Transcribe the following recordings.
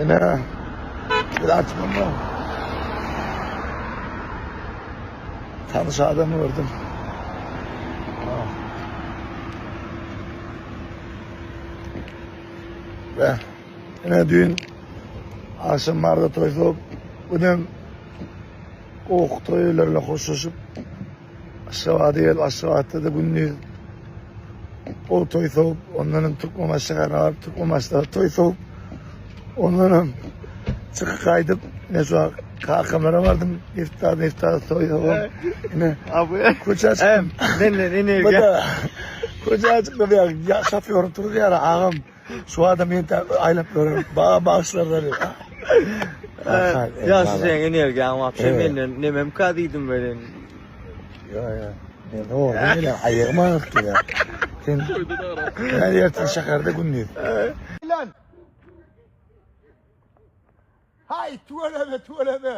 Ine, bir açmam var. Tanış adamı gördüm. Ve ine düğün akşam Marda toý soğup, bugün ok toýlarla hoşlaşyp Aşgabada gelip Aşgabatda-da gündiz o toý sowup, ondan hem Türkmenbaşy şäherine baryp Türkmenbaşyda toý sowup, ondan hem çykyp gaýdyp, ine şu kakamlara bardym, iftar, iftar toý sowup, ine köçä çykdym. Menden energiýa. Köçä çykdym, ýa şofýorym turdy ýa agam, şu adam meni aýlap ýör, baga bagyşlarlar. Ýa şu seň energiýaň wapşe menden nememka diýdim welin. Ýa ýa. Men orda meni aýagym agyrtdy ýa. Sen Her ýerde şäherde gündiz. Lan. Hay tüweleme tüweleme.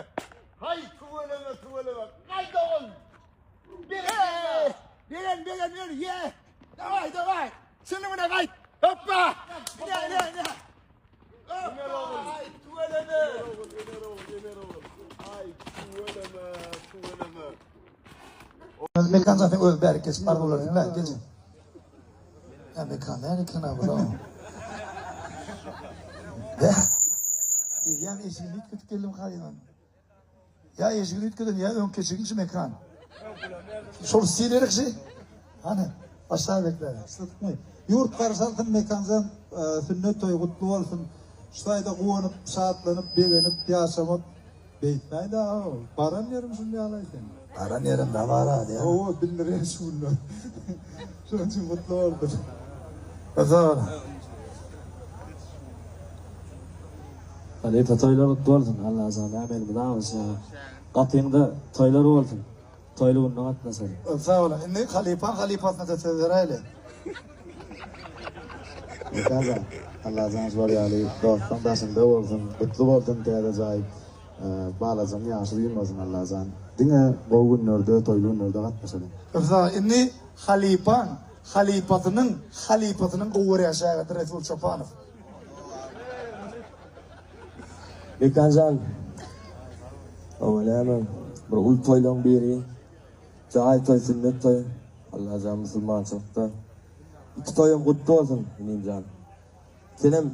Hay tüweleme tüweleme. Gaý dogan. Beren beren beren ber ye. Daway daway. Şunuň gaýt. Hoppa. Ne ne ne. Hoppa. Tüweleme. Ay tüweleme tüweleme. Mekan zaten öz bärik geçip bar bolar diýme, geçin. Ya mekan näme eken abi bu? Ya. Eýýäm eşigini üýtgedip geldim haýwan. Ýa eşigini üýtgeden ýa öň keçigiň şu mekan. Şol stil erekşi. Hany başla bekle. Sıtmy. Ýurt garşalsyn Mekanjan sünnet toýy gutly bolsun. Şu taýda guwanyp, şatlanyp, begenip ýaşamak beýtmäýdä aw. Baran ýerim şul ýalaý seň. Baran ýerim dabara diýä. Hawa bildirýän şu günler. Şonuň üçin gutly bolsun. Sag bol. Halypa toýlar gutly bolsun Allajan näme elmydama şa gapyňda toýlar bolsun toýly günde gatnaşaly. Sag boluň. Indi halypaň halypasyna-da söz beräýeli. Mekan Allajan şular ýaly dostuň daşyňda bolsun gutly bolsun täze jaý balajygyň ýaşy dynmasyn Allajan diňe gowy günlerde toýly günlerde gatnaşalyň. Sag indi halypaň halypasynyň halypasynyň gowy görýän şägirdi Resul Çopanow. Mekanjan, oňa näme, bir uly toýlaň biri, jaý toý, sünnet toý, Allajan musulmançylykda iki toýam gutly bolsun, inimjan. Senem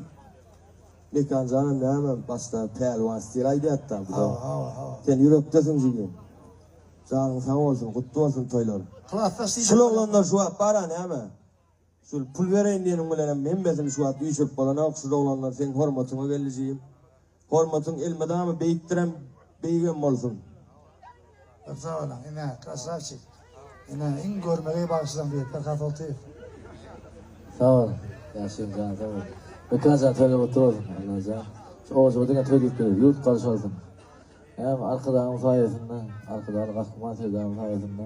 Mekanjanam näme başda pälwan stil aýdýatda bu da. Sen ýürekdesiň jigim. Janyň sag bolsun, gutly bolsun toýlar. Klasdaş Şul oglanlar şu wagt bara näme? Şul pul bereýin diýeniň bilenem hemmesini şu wagt üýşürip bolanok, şul oglanlar seň hormatyňa geldi jigim. Hormatyň elmydama beýikdirem, beýigem bolsun. Köp sag boluň, ine, krasawçik. Ine, iň görmegeý bagşylaryň biri Perhat Soltyýew. Sag bol, ýaşyň janyň sag bolsun. Mekanjan toýlar gutly bolsun, Allajan şu ojaga diňe toý diýip geler, ýurt garyş alsyn. Hem Arkadagyň saýasynda, Arkadagly Gahryman Serdaryň saýasynda.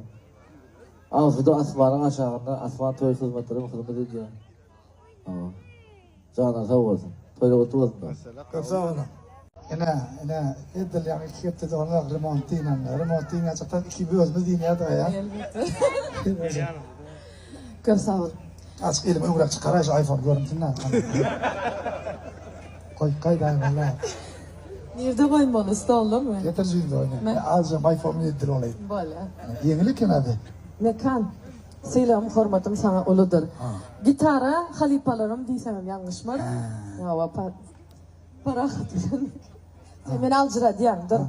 Asuda asmanyň aşagynda asman toý hyzmatlary hyzmat edýär. Hawa. Janyň sag bolsun. Toýlar gutly bolsun. Köp sag boluň. Ine, ine, edil ýaňy iki hepdede bolanok remont dynanda. Remont dynýançakdan ikimiz özümiz dynýardyk aýa. Elbetde. Köp sag bol. Açyk elimi öňräk çykaraý şu iPhone görünsün-dä. Goý, gaýdaýyn walla. Nirde goýmaly, stoldamy? Getir jüýünde goý. Men azajyk iPhone-y edil olaýyn. Bolýar. Ýeňil eken abi. Mekan, sylagym hormatym saňa uludyr. Gitara halypalarym diýsemem ýalňyşmaryn. Hawa, Parahat bilen. Sen meni aljyradýaň, dur.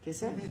Kese.